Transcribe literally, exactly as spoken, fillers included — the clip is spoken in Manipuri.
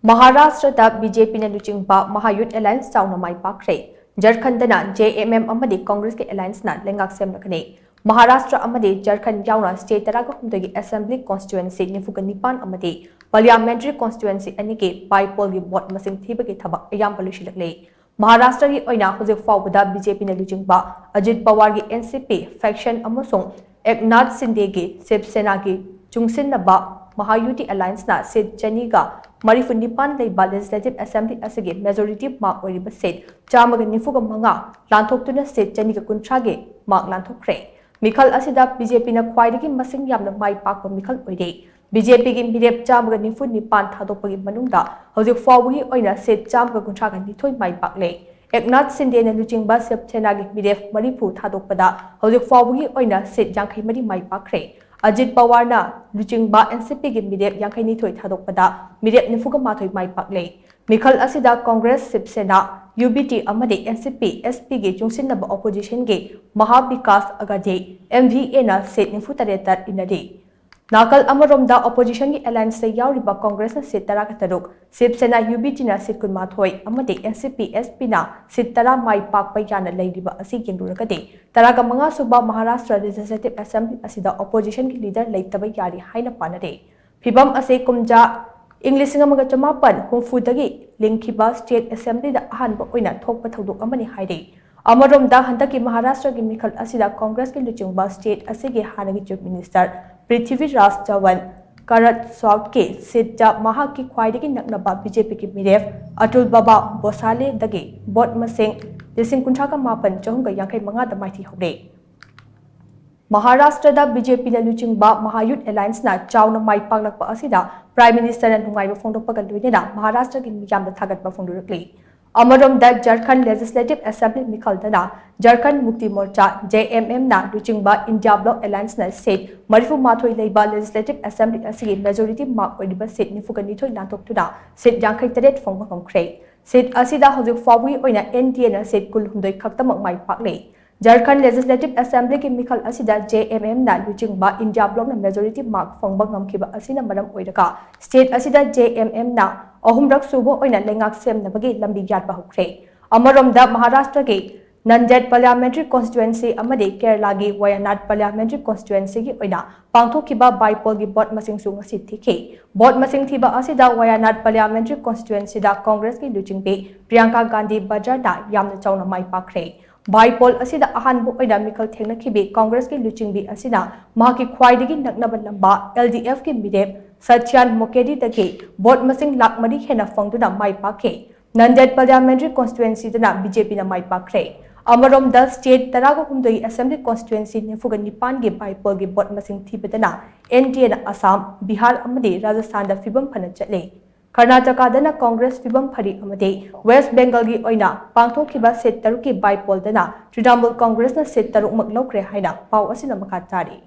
ꯃꯍꯥꯔꯥꯁꯇ꯭ꯔꯗ ꯕꯤ ꯖꯦ ꯄꯤꯅ ꯂꯨꯆꯤꯡꯕ ꯃꯍꯥꯌꯨꯠ ꯑꯦꯂꯥꯌꯟꯁ ꯆꯥꯎꯅ ꯃꯥꯏ ꯄꯥꯛꯈ꯭ꯔꯦ꯫ ꯖꯔꯈꯟꯗꯅ ꯖꯦ ꯑꯦꯝ ꯑꯦꯝ ꯑꯃꯗꯤ ꯀꯪꯒ꯭ꯔꯦꯁꯀꯤ ꯑꯦꯂꯥꯌꯟꯁꯅ ꯂꯩꯉꯥꯛ ꯁꯦꯝꯂꯛꯀꯅꯤ꯫ ꯃꯍꯥꯔꯥꯁꯇ꯭ꯔ ꯑꯃꯗꯤ ꯖꯔꯈꯟ ꯌꯥꯎꯅ ꯁ꯭ꯇꯦꯠ ꯇꯔꯥꯒ ꯍꯨꯝꯗꯣꯏꯒꯤ ꯑꯦꯁꯦꯝꯕ꯭ꯂꯤ ꯀꯣꯟꯁꯇꯤꯇ꯭ꯌꯨꯑꯦꯟꯁꯤ ꯅꯤꯐꯨꯒ ꯅꯤꯄꯥꯟ ꯑꯃꯗꯤ ꯄꯥꯔꯂꯤꯌꯥꯃꯦꯟꯇꯔꯤ ꯀꯣꯟꯁꯇꯤꯇ꯭ꯌꯨꯑꯦꯟꯁꯤ ꯑꯅꯤꯒꯤ ꯕꯥꯏ ꯄꯣꯜꯒꯤ ꯚꯣꯠ ꯃꯁꯤꯡ ꯊꯤꯕꯒꯤ ꯊꯕꯛ ꯑꯌꯥꯝꯕ ꯂꯣꯏꯁꯤꯜꯂꯛꯂꯦ꯫ ꯃꯍꯥꯔꯥꯁꯇ꯭ꯔꯒꯤ ꯑꯣꯏꯅ ꯍꯧꯖꯤꯛ ꯐꯥꯎꯕꯗ ꯕꯤ ꯖꯦ ꯄꯤꯅ ꯂꯨꯆꯤꯡꯕ ꯑꯖꯤꯠ ꯄꯋꯥꯔꯒꯤ ꯑꯦꯟ ꯁꯤ ꯄꯤ ꯐꯦꯛꯁꯟ ꯑꯃꯁꯨꯡ ꯑꯦꯛꯅꯥꯊ ꯁꯤꯟꯗꯦꯒꯤ ꯁꯤꯕ ꯁꯦꯅꯥꯒꯤ ꯆꯨꯡꯁꯤꯟꯅꯕ ꯃꯍꯥꯌꯨꯇꯤ ꯑꯦꯂꯥꯌꯟꯁꯅ ꯁꯤꯠ ꯆꯅꯤꯒ ꯃꯔꯤꯐꯨ ꯅꯤꯄꯥꯟ ꯂꯩꯕ ꯂꯦꯖꯤꯁꯂꯦꯇꯤꯚ ꯑꯦꯁꯦꯝꯕ꯭ꯂꯤ ꯑꯁꯤꯒꯤ ꯃꯦꯖꯣꯔꯤꯇꯤ ꯃꯥꯔꯛ ꯑꯣꯏꯔꯤꯕ ꯁꯤꯠ ꯆꯥꯝꯃꯒ ꯅꯤꯐꯨꯒ ꯃꯉꯥ ꯂꯥꯟꯊꯣꯛꯇꯨꯅ ꯁꯤꯠ ꯆꯅꯤꯒ ꯀꯨꯟꯊ꯭ꯔꯥꯒꯤ ꯃꯥꯔꯛ ꯂꯥꯟꯊꯣꯛꯈ꯭ꯔꯦ꯫ ꯃꯤꯈꯜ ꯑꯁꯤꯗ ꯕꯤ ꯖꯦ ꯄꯤꯅ ꯈ꯭ꯋꯥꯏꯗꯒꯤ ꯃꯁꯤꯡ ꯌꯥꯝꯅ ꯃꯥꯏ ꯄꯥꯛꯄ ꯃꯤꯈꯜ ꯑꯣꯏꯔꯦ꯫ ꯕꯤ ꯖꯦ ꯄꯤꯒꯤ ꯃꯤꯔꯦꯞ ꯆꯥꯝꯃꯒ ꯅꯤꯐꯨ ꯅꯤꯄꯥꯟ ꯊꯥꯗꯣꯛꯄꯒꯤ ꯃꯅꯨꯡꯗ ꯍꯧꯖꯤꯛ ꯐꯥꯎꯕꯒꯤ ꯑꯣꯏꯅ ꯁꯤꯠ ꯆꯥꯝꯃꯒ ꯀꯨꯟꯊ꯭ꯔꯥꯒ ꯅꯤꯊꯣꯏ ꯃꯥꯏ ꯄꯥꯛꯂꯦ꯫ ꯑꯦꯛꯅꯥꯊ ꯁꯤꯟꯗꯦꯅ ꯂꯨꯆꯤꯡꯕ ꯁꯤꯕ ꯁꯦꯅꯥꯒꯤ ꯃꯤꯔꯦꯞ ꯃꯔꯤꯐꯨ ꯊꯥꯗꯣꯛꯄꯗ ꯍꯧꯖꯤꯛ ꯐꯥꯎꯕꯒꯤ ꯑꯣꯏꯅ ꯁꯤꯠ ꯌꯥꯡꯈꯩ ꯃꯔꯤ ꯃꯥꯏ ꯄꯥꯛꯈ꯭ꯔꯦ꯫ ꯑꯖꯤꯠ ꯄꯋꯥꯔꯅ ꯂꯨꯆꯤꯡꯕ ꯑꯦꯟ ꯁꯤ ꯄꯤꯒꯤ ꯃꯤꯔꯦꯞ ꯌꯥꯡꯈꯩ ꯅꯤꯊꯣꯏ ꯊꯥꯗꯣꯛꯄꯗ ꯃꯤꯔꯦꯞ ꯅꯤꯐꯨꯒ ꯃꯥꯊꯣꯏ ꯃꯥꯏ ꯄꯥꯛꯂꯦ꯫ ꯃꯤꯈꯜ ꯑꯁꯤꯗ ꯀꯪꯒ꯭ꯔꯦꯁ, ꯁꯤꯕ ꯁꯦꯅꯥ, ꯌꯨ ꯕꯤ ꯇꯤ ꯑꯃꯗꯤ ꯑꯦꯟ ꯁꯤ ꯄꯤ, ꯑꯦꯁ ꯄꯤꯒꯤ ꯆꯨꯡꯁꯤꯟꯅꯕ ꯑꯣꯄꯣꯖꯤꯁꯟꯒꯤ ꯃꯍꯥ ꯕꯤꯀꯥꯁ ꯑꯒꯥꯗꯤ, ꯑꯦꯝ ꯚꯤ ꯑꯦꯅ ꯁꯤꯠ ꯅꯤꯐꯨ ꯇꯔꯦꯠꯇ ꯏꯟꯅꯔꯤ꯫ ꯅꯥꯀꯜ ꯑꯃꯔꯣꯝꯗ ꯑꯣꯄꯣꯖꯤꯁꯟꯒꯤ ꯑꯦꯂꯥꯌꯟꯁꯇ ꯌꯥꯎꯔꯤꯕ ꯀꯪꯒ꯭ꯔꯦꯁꯅ ꯁꯤꯠ ꯇꯔꯥꯒ ꯇꯔꯨꯛ, ꯁꯤꯕ ꯁꯦꯅꯥ, ꯌꯨ ꯕꯤ ꯇꯤꯅ ꯁꯤꯠ ꯀꯨꯟꯃꯥꯊꯣꯏ ꯑꯃꯗꯤ ꯑꯦꯟ ꯁꯤ ꯄꯤ, ꯑꯦꯁ ꯄꯤꯅ ꯁꯤꯠ ꯇꯔꯥ ꯃꯥꯏ ꯄꯥꯛꯄ ꯌꯥꯅ ꯂꯩꯔꯤꯕ ꯑꯁꯤ ꯌꯦꯡꯂꯨꯔꯒꯗꯤ, ꯇꯔꯥꯒ ꯃꯉꯥ ꯁꯨꯕ ꯃꯍꯥꯔꯥꯁꯇ꯭ꯔ ꯂꯦꯖꯤꯁꯂꯦꯇꯤꯚ ꯑꯦꯁꯦꯝꯕ꯭ꯂꯤ ꯑꯁꯤꯗ ꯑꯣꯄꯣꯖꯤꯁꯟꯒꯤ ꯂꯤꯗꯔ ꯂꯩꯇꯕ ꯌꯥꯔꯤ ꯍꯥꯏꯅ ꯄꯥꯅꯔꯤ꯫ ꯐꯤꯚꯝ ꯑꯁꯤ ꯀꯨꯝꯖꯥ ꯏꯪ ꯂꯤꯁꯤꯡ ꯑꯃꯒ ꯆꯃꯥꯄꯟ ꯍꯨꯝꯐꯨꯗꯒꯤ ꯂꯤꯡꯈꯤꯕ ꯁ꯭ꯇꯦꯠ ꯑꯦꯁꯦꯝꯕ꯭ꯂꯤꯗ ꯑꯍꯥꯟꯕ ꯑꯣꯏꯅ ꯊꯣꯛꯄ ꯊꯧꯗꯣꯛ ꯑꯃꯅꯤ ꯍꯥꯏꯔꯤ꯫ ꯑꯃꯔꯣꯝꯗ, ꯍꯟꯗꯛꯀꯤ ꯃꯍꯥꯔꯥꯁꯇ꯭ꯔꯒꯤ ꯃꯤꯈꯜ ꯑꯁꯤꯗ ꯀꯪꯒ꯭ꯔꯦꯁꯀꯤ ꯂꯨꯆꯤꯡꯕ ꯁ꯭ꯇꯦꯠ ꯑꯁꯤꯒꯤ ꯍꯥꯟꯅꯒꯤ ꯆꯤꯐ ꯃꯤꯅꯤꯁꯇꯔ ꯄ꯭ꯔꯤꯊꯤꯕꯤꯔꯥꯖ ꯆꯋꯟ ꯀꯔꯠ ꯁꯥꯎꯠꯀꯤ ꯁꯤꯠꯇ ꯃꯍꯥꯛꯀꯤ ꯈ꯭ꯋꯥꯏꯗꯒꯤ ꯅꯛꯅꯕ ꯕꯤ ꯖꯦ ꯄꯤꯒꯤ ꯃꯤꯔꯦꯞ ꯑꯇꯨꯜ ꯕꯥꯕꯥ ꯕꯣꯁꯥꯂꯦꯗꯒꯤ ꯚꯣꯠ ꯃꯁꯤꯡ ꯂꯤꯁꯤꯡ ꯀꯨꯟꯊ꯭ꯔꯥꯒ ꯃꯥꯄꯟ ꯆꯍꯨꯝꯒ ꯌꯥꯡꯈꯩ ꯃꯉꯥꯗ ꯃꯥꯏꯊꯤꯍꯧꯔꯦ꯫ ꯃꯍꯥꯔꯥꯁꯇ꯭ꯔꯗ ꯕꯤ ꯖꯦ ꯄꯤꯅ ꯂꯨꯆꯤꯡꯕ ꯃꯍꯥꯌꯨꯠ ꯑꯦꯂꯥꯌꯟꯁꯅ ꯆꯥꯎꯅ ꯃꯥꯏ ꯄꯥꯛꯂꯛꯄ ꯑꯁꯤꯗ ꯄ꯭ꯔꯥꯏꯝ ꯃꯤꯅꯤꯁꯇꯔꯅ ꯅꯨꯡꯉꯥꯏꯕ ꯐꯣꯡꯗꯣꯛꯄꯒ ꯂꯣꯏꯅꯅ ꯃꯍꯥꯔꯥꯁꯇ꯭ꯔꯒꯤ ꯃꯤꯌꯥꯝꯗ ꯊꯥꯒꯠꯄ ꯐꯣꯡꯗꯣꯔꯛꯂꯤ꯫ ꯑꯃꯔꯣꯝꯗ, ꯖꯔꯈꯟ ꯂꯦꯖꯤꯁꯂꯦꯇꯤꯚ ꯑꯦꯁꯦꯝꯕ꯭ꯂꯤ ꯃꯤꯈꯜꯗꯅ ꯖꯔꯈꯟ ꯃꯨꯛꯇꯤ ꯃꯣꯔꯆꯥ, ꯖꯦ ꯑꯦꯝ ꯑꯦꯝꯅ ꯂꯨꯆꯤꯡꯕ ꯏꯟꯗꯤꯌꯥ ꯕ꯭ꯂꯣꯛ ꯑꯦꯂꯥꯌꯟꯁꯅ ꯁꯤꯠ ꯃꯔꯤꯐꯨ ꯃꯥꯊꯣꯏ ꯂꯩꯕ ꯂꯦꯖꯤꯁꯂꯦꯇꯤꯚ ꯑꯦꯁꯦꯝꯕ꯭ꯂꯤ ꯑꯁꯤꯒꯤ ꯃꯦꯖꯣꯔꯤꯇꯤ ꯃꯥꯔꯛ ꯑꯣꯏꯔꯤꯕ ꯁꯤꯠ ꯅꯤꯐꯨꯒ ꯅꯤꯊꯣꯏ ꯂꯥꯟꯊꯣꯛꯇꯨꯅ ꯁꯤꯠ ꯌꯥꯡꯈꯩ ꯇꯔꯦꯠ ꯐꯪꯕ ꯉꯝꯈ꯭ꯔꯦ꯫ ꯁꯤꯠ ꯑꯁꯤꯗ ꯍꯧꯖꯤꯛ ꯐꯥꯎꯕꯒꯤ ꯑꯣꯏꯅ ꯑꯦꯟ ꯗꯤ ꯑꯦꯅ ꯁꯤꯠ ꯀꯨꯟꯍꯨꯝꯗꯣꯏ ꯈꯛꯇꯃꯛ ꯃꯥꯏ ꯄꯥꯛꯂꯦ꯫ ꯖꯔꯈꯟ ꯂꯦꯖꯤꯁꯂꯦꯇꯤꯚ ꯑꯦꯁꯦꯝꯕ꯭ꯂꯤꯒꯤ ꯃꯤꯈꯜ ꯑꯁꯤꯗ ꯖꯦ ꯑꯦꯝ ꯑꯦꯝꯅ ꯂꯨꯆꯤꯡꯕ ꯏꯟꯗꯤꯌꯥ ꯕ꯭ꯂꯣꯛꯅ ꯃꯦꯖꯣꯔꯤꯇꯤ ꯃꯥꯔꯛ ꯐꯪꯕ ꯉꯝꯈꯤꯕ ꯑꯁꯤꯅ ꯃꯔꯝ ꯑꯣꯏꯔꯒ ꯁ꯭ꯇꯦꯠ ꯑꯁꯤꯗ ꯖꯦ ꯑꯦꯝ ꯑꯦꯝꯅ ꯑꯍꯨꯝꯔꯛ ꯁꯨꯕ ꯑꯣꯏꯅ ꯂꯩꯉꯥꯛ ꯁꯦꯝꯅꯕꯒꯤ ꯂꯝꯕꯤ ꯌꯥꯠꯄ ꯍꯧꯈ꯭ꯔꯦ꯫ ꯑꯃꯔꯣꯝꯗ ꯃꯍꯥꯔꯥꯁꯇ꯭ꯔꯒꯤ ꯅꯟꯗꯦꯗ Parliamentary Constituency ꯑꯃꯗꯤ ꯀꯦꯔꯂꯥꯒꯤ ꯋꯥꯌꯥꯅꯥꯗ Parliamentary Constituencyꯒꯤ ꯑꯣꯏꯅ ꯄꯥꯡꯊꯣꯛꯈꯤꯕ by pollꯒꯤ vote ꯃꯁꯤꯡꯁꯨ ꯉꯁꯤ ꯊꯤꯈꯤ꯫ Vote ꯃꯁꯤꯡ ꯊꯤꯕ ꯑꯁꯤꯗ ꯋꯥꯌꯥꯅꯥꯗ Parliamentary Constituencyꯗ ꯀꯣꯡꯒ꯭ꯔꯦꯁꯀꯤ ꯂꯨꯆꯤꯡꯕꯤ ꯄ꯭ꯔꯤꯌꯥꯡꯀꯥ ꯒꯥꯟꯙꯤ ꯕꯖꯥꯔꯅ ꯌꯥꯝꯅ ꯆꯥꯎꯅ ꯃꯥꯏ ꯄꯥꯛꯈ꯭ꯔꯦ꯫ By poll ꯑꯁꯤꯗ ꯑꯍꯥꯟꯕ ꯑꯣꯏꯅ ꯃꯤꯈꯜ ꯊꯦꯡꯅꯈꯤꯕꯤ ꯀꯣꯡꯒ꯭ꯔꯦꯁꯀꯤ ꯂꯨꯆꯤꯡꯕꯤ ꯑꯁꯤꯅ ꯃꯍꯥꯛꯀꯤ ꯈ꯭ꯋꯥꯏꯗꯒꯤ ꯅꯛꯅꯕ ꯅꯝꯕ LDFꯀꯤ ꯃꯤꯔꯦꯞ ꯁꯆꯤꯌꯥꯟ ꯃꯣꯀꯦꯗꯤꯗꯒꯤ vote ꯃꯁꯤꯡ ꯂꯥꯈ ꯃꯔꯤ ꯍꯦꯟꯅ ꯐꯪꯗꯨꯅ ꯃꯥꯏ ꯄꯥꯛꯈꯤ꯫ ꯅꯟꯗꯦꯗ Parliamentary Constituencyꯗꯅ BJPꯅ ꯃꯥꯏ ꯄꯥꯛꯈ꯭ꯔꯦ꯫ ꯑꯃꯔꯣꯝꯗ state ꯇꯔꯥꯒ ꯍꯨꯝꯗꯣꯏ Assembly Constituency ꯅꯤꯐꯨꯒ ꯅꯤꯄꯥꯟꯒꯤ by pollꯒꯤ vote ꯃꯁꯤꯡ ꯊꯤꯕꯗꯅ NDAꯅ ꯑꯁꯥꯝ, ꯕꯤꯍꯥꯔ ꯑꯃꯗꯤ ꯔꯥꯖꯁꯊꯥꯟꯗ ꯐꯤꯕꯝ ꯐꯅ ꯆꯠꯂꯦ꯫ ꯀꯔꯅꯥꯇꯀꯥꯗꯅ ꯀꯣꯡꯒ꯭ꯔꯦꯁ ꯐꯤꯕꯝ ꯐꯔꯤ ꯑꯃꯗꯤ West Bengalꯒꯤ ꯑꯣꯏꯅ ꯄꯥꯡꯊꯣꯛꯈꯤꯕ state ꯇꯔꯨꯛꯀꯤ by pollꯗꯅ ꯇ꯭ꯔꯤꯅꯥꯃꯨꯜ ꯀꯣꯡꯒ꯭ꯔꯦꯁꯅ state ꯇꯔꯨꯛꯃꯛ ꯂꯧꯈ꯭ꯔꯦ ꯍꯥꯏꯅ ꯄꯥꯎ ꯑꯁꯤꯅ ꯃꯈꯥ ꯇꯥꯔꯤ꯫